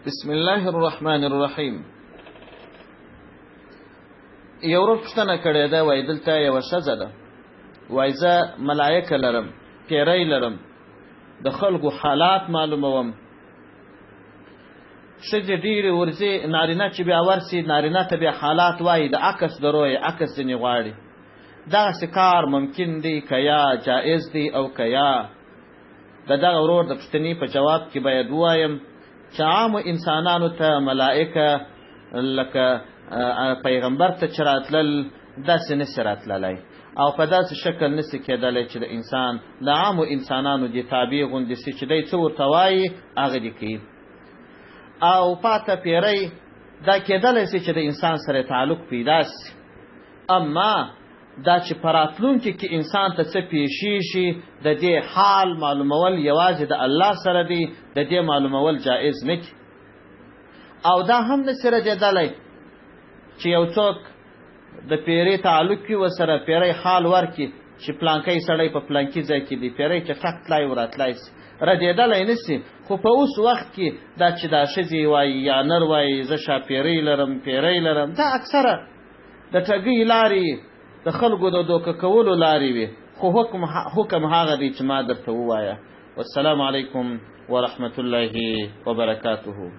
بسم الله الرحمن الرحیم. یو ورور پوښتنه کړې ده، وایي دلته یوه ښځه ده، وایي زه ملایکه لرم، پیری لرم، د خلکو حالات معلوموم. ښځې ډېرې ورځي، نارینه چې بیا ورسي نارینه ته بیا حالات وایي، د عکس د رویې عکس ځینې غواړي. دغسې کار ممکن دی که یا جایز دی او که یا؟ د دغه ورور د پوښتنې په جواب کې باید ووایم چې عامو انسانانو ته ملائکه لکه پیغمبر ته چې راتلل داسې نسي راتللی او په داسې شکل نسي کېدلی چې د انسان د عامو انسانانو دې تابع غوندې سي چې دی څه ورته وایي هغه دې کوي. او پاته پیری دا کېدلی سي چې د انسان سره تعلق پیدا سي، اما دا چې په راتلونکي کې انسان ته څه پیښیږي د دې حال معلومول یوازې د الله سره دی، د دې معلومول جایز نه دي. او دا هم نسي ردېدلی چې یو څوک د پیرې تعلق وي ورسره، پیری حال ورکړي چې پلانکی سړی په پلانکي ځای کې دی، پیری چټک تلای وراتلای سي، ردېدلی نه سي. خو په اوس وخت کې دا چې دا ښځې وایي یا نر وایي زه شاپیرۍ لرم، پیری لرم، دا اکثره د ټګۍ لارې، د خلکو د دوکه کولو لارې وي. خو حکم هغه دی چې ما درته ووایه. والسلام علیکم ورحمت الله وبرکاته.